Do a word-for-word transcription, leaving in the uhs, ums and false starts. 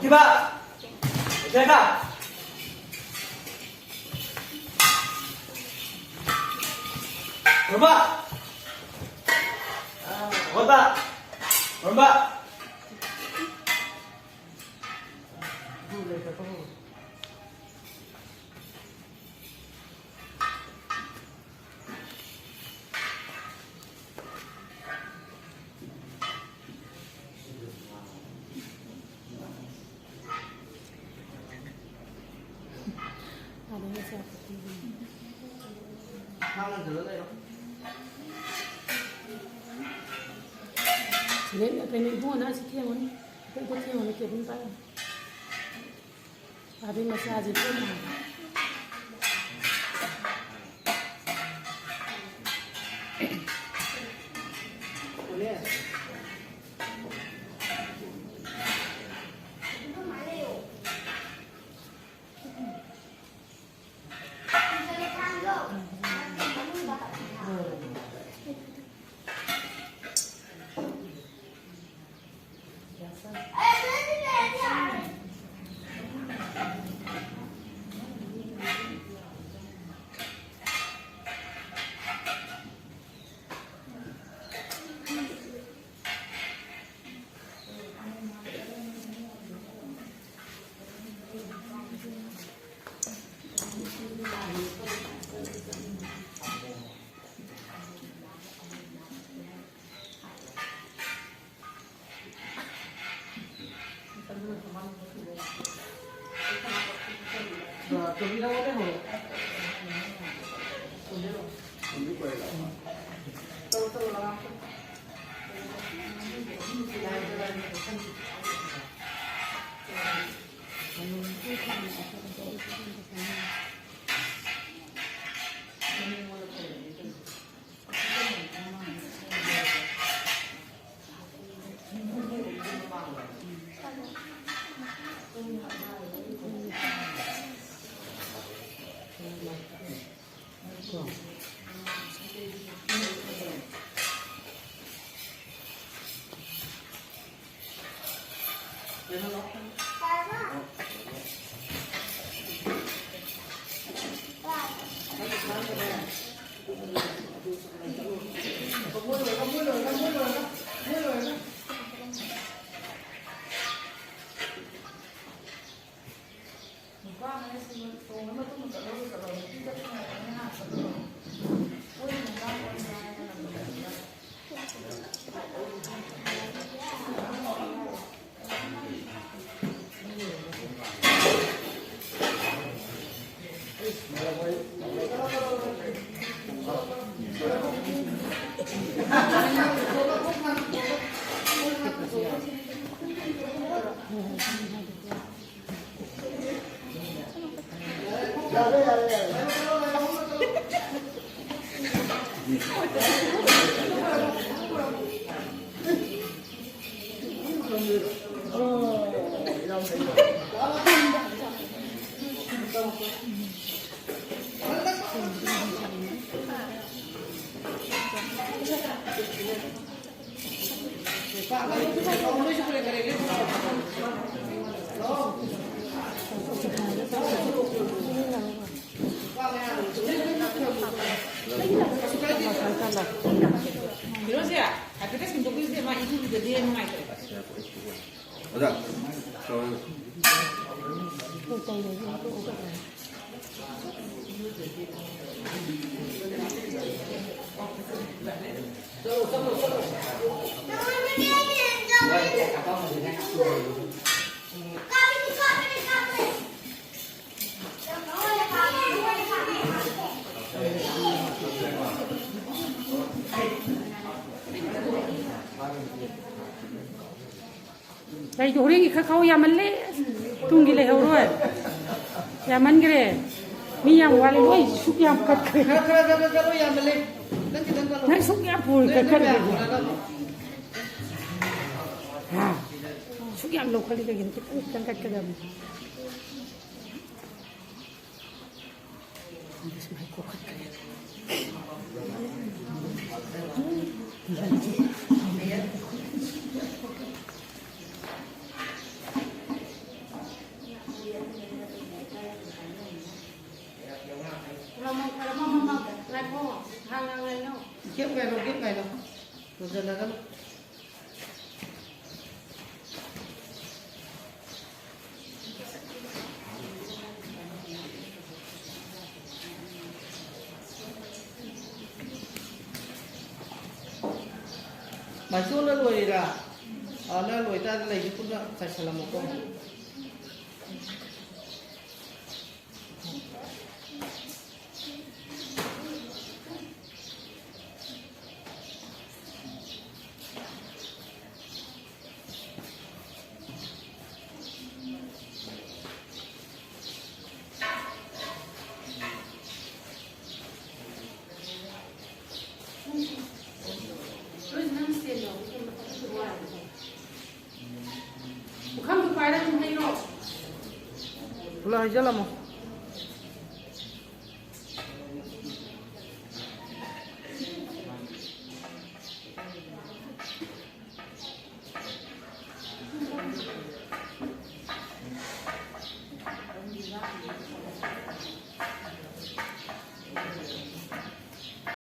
Diba? Diba? Rumba. Rumba. Rumba. Len, kei nui bu na si thiang un. Kei bu thiang un, kei bun pa. Abhi massage pun. Dai tu ring kha khou yaman le, tung gi le hou rui. Yaman gre. Mi yang wali oi suk yam kat kre. Nai suk yam pui kat kre. Ha. Suk yam lo khali ka gin kit kan kat kre. This might go kat kre. Gap ngai lo, gap ngai lo. Luzana galo. Mei chu na luai ra. A, na luai ta lei di puna kai salam ko. Pula hei jalamo.